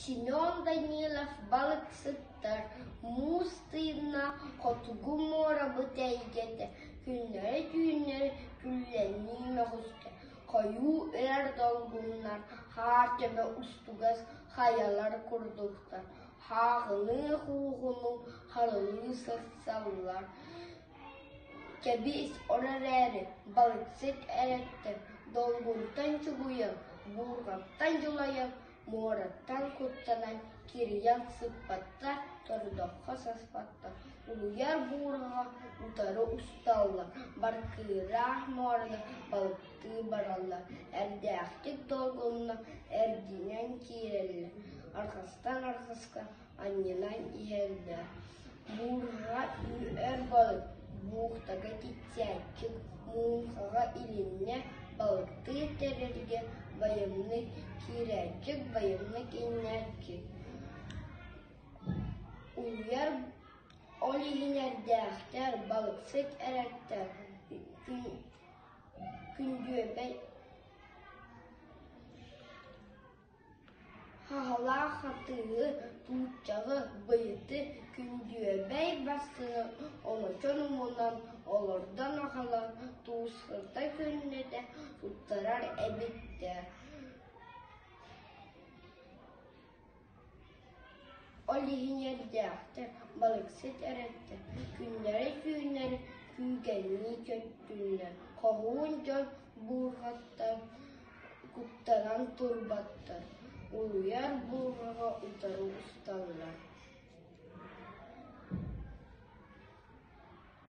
Семен Данилов балыксыттар муус тыынна хотугу муорабыт эйгэтэ күннэри-түүннэри күллэннии мөҕүстэ, хойуу өр долгуннар хаар төбө устугас хайалар курдуктар, хааҕыныы-хууһунуу харылыы сырсаллар. Кэбиис, ол эрээри балыксыт эрэттэр долгунтан чугуйан, буурҕаттан дьулайан, муораттан куттанан кирийэн сыппаттар, тордоххо саспаттар, улуйар буурҕаҕа утары усталлар, баркыыраах муораны балыктыы бараллар, эрдээхтик долгунна эрдинэн киирэллэр, арҕастан арҕаска анньынан иһэллэр. Буурҕа өр балык, буухтага киччээччик, муҥхаҕа илиннэ, балыктыы тэрилгэ байымнык киирээччик, байымнык иҥнээччик. Улуйар ол иһин эрдээхтэр, балыксыт эрэттэр, күндүөбэй Хаһалаах хатыыһы, тууччаҕы, быйыты, күндүөбэй бастыҥы оҥочон умунан, олордон аҕалан туусхыта күннэтэ туттарар эбиттэр. Ол иһин эрдээхтэр, балыксыт эрэттэр, күннэри-түүннэри күүгэннии көттүннэр, хоһуун дьон буурҕаттан куттанан турбаттар, улуйар буурҕаҕа утары усталлар.